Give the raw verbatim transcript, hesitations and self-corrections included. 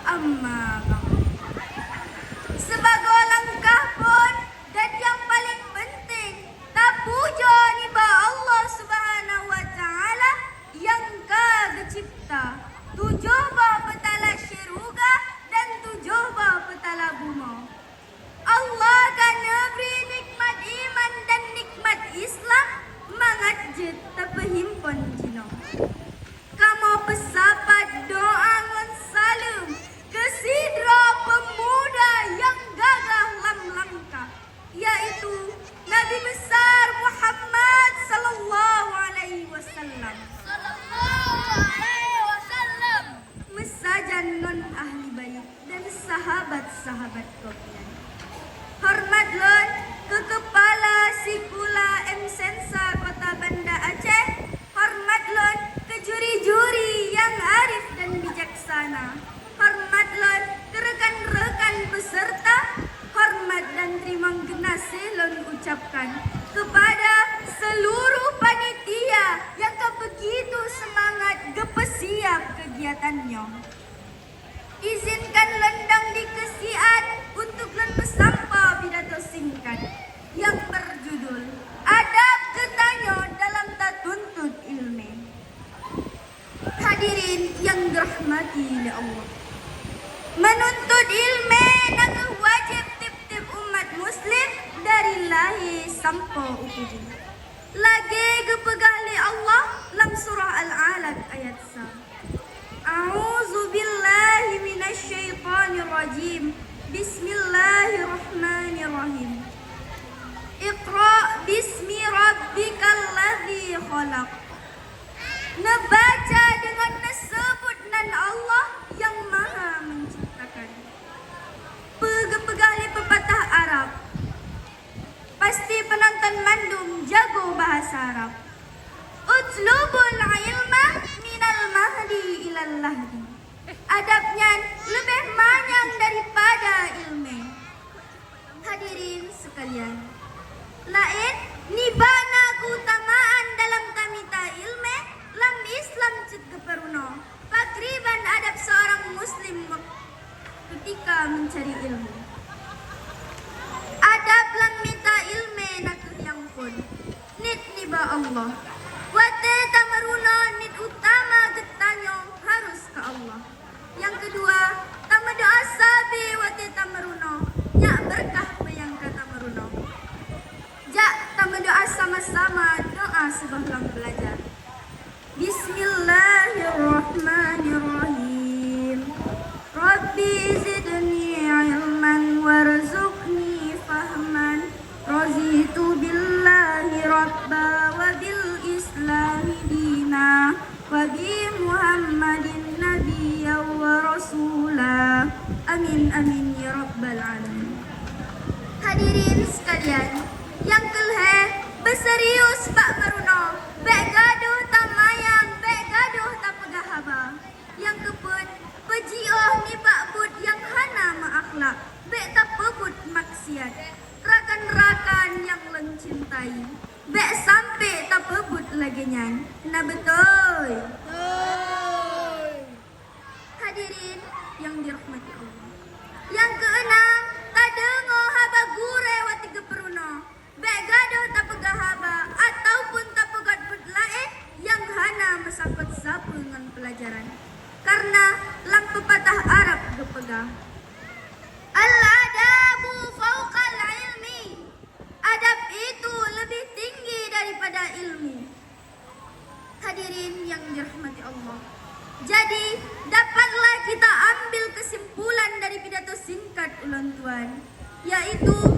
Amma ba'd. Sibagoe langkah phon dan nyang paleng peunteng, tapujoe nibak Allah Subhanahu wa Ta'ala nyang ka geucebta tujoh boh peutala syeuruga dan tujoh boh peutala bumoe. Allah ka neubri nikmat iman dan nikmat Islam mangat jeuet tapeuhimpon jinoe. Kamoe peusapat doa ngon saleuem keu sidroe peumuda nyang gagah lam langkah, yaitu Nabi Besar Muhammad sallallahu alaihi wasallam. Sallallahu alaihi wasallam. Meusajan ngon ahli bait dan sahabat-sahabat gobnyan. Horeumat lôn keu Keupala Sikula M Sensa Kota Banda Aceh, horeumat lôn keu juri-juri nyang arif dan bijaksana, horeumat lôn keu rekan-rekan peuseurta, horeumat dan teurimong geunaséh lôn ucapkan keupada seuluruh panitia nyang ka beugitu seumangat geupeusiab keugiatan nyoe. Izinkan lôn dong dikeue siat untuk lôn peusampoe pidato singkat nyang beujudul Adab Geutanyoe Dalam Tatuntut Ileumé. Hadirin nyang dirahmati lé Allah, meununtut ileumé na kheueh wajéb tieb-tieb umat muslim dari lahé sampoe u kubu. Lagée geupeugah lé Allah lam surah Al-Alaq ayat sa, "A'udzu billahi minasy syaithanir rajim. Bismillahirrahmanirrahim. Iqra bismi rabbikal ladzi khalaq." Neubaca deungon neuseubut nan Allah nyang Maha Menciptakan. Peue geupeugah lé peupatah Arab? Pasti peunonton mandum jago bahasa Arab. "Utlubul ilma minal mahdi ilal lahdi." Adab nyan leubeh manyang daripada ileumé. Hadirin sekalian, laén nibak na keutamaan dalam tamita ileumé lam Islam cit geupeurunoe. Pakriban adab seorang muslim wak-, ketika mencari ilmu? Adab lam mita ileumé na kheueh nyang phon, niet nibak Allah. Watée tameurunoe, niet utama geutanyoe harus keu Allah. Nyang keudua, tameudoa sabe watée tameurunoe, nyak beurkah peue nyang ka tameurunoe. Jak tameudoa sama-sama doa sigohlom beulajar. Bismillahirrahmanirrahim. Rabbi zidni ilman warzuqni fahman. Raditu billahi rabba wa bil islami dina wa bi Muhammadin nabiyya wa rasula. Amin, amin, ya rabbal alamin. Hadirin sekalian, nyang keulhée, beuserius bak meurunoe, bék gadôh tamayang, bék gadôh tapeugah haba. Nyang keupeuet, peujiôh nibak buet nyang hana meuakhlak, bék tapeubuet maksiat. Rakan-rakan nyang lôn cintai, bék sampoe tapeubuet lagée nyan. Na beutôi? Hadirin nyang dirahmati Allah. Nyang keueunam, tadeungoe haba gurée watée geupeurunoe. Bék gadôh tapeugah haba ataupun tapeugét buet laén nyang hana meusangkot sapeue ngon peulajaran. Kareuna lam peupatah Arab geupeugah, "Al-adabu fauqal ilmi." Adab itu lebih tinggi daripada ilmu. Hadirin nyang dirahmati Allah. Jadi, dapatlah kita ambil kesimpulan dari pidato singkat ulôn tuan, yaitu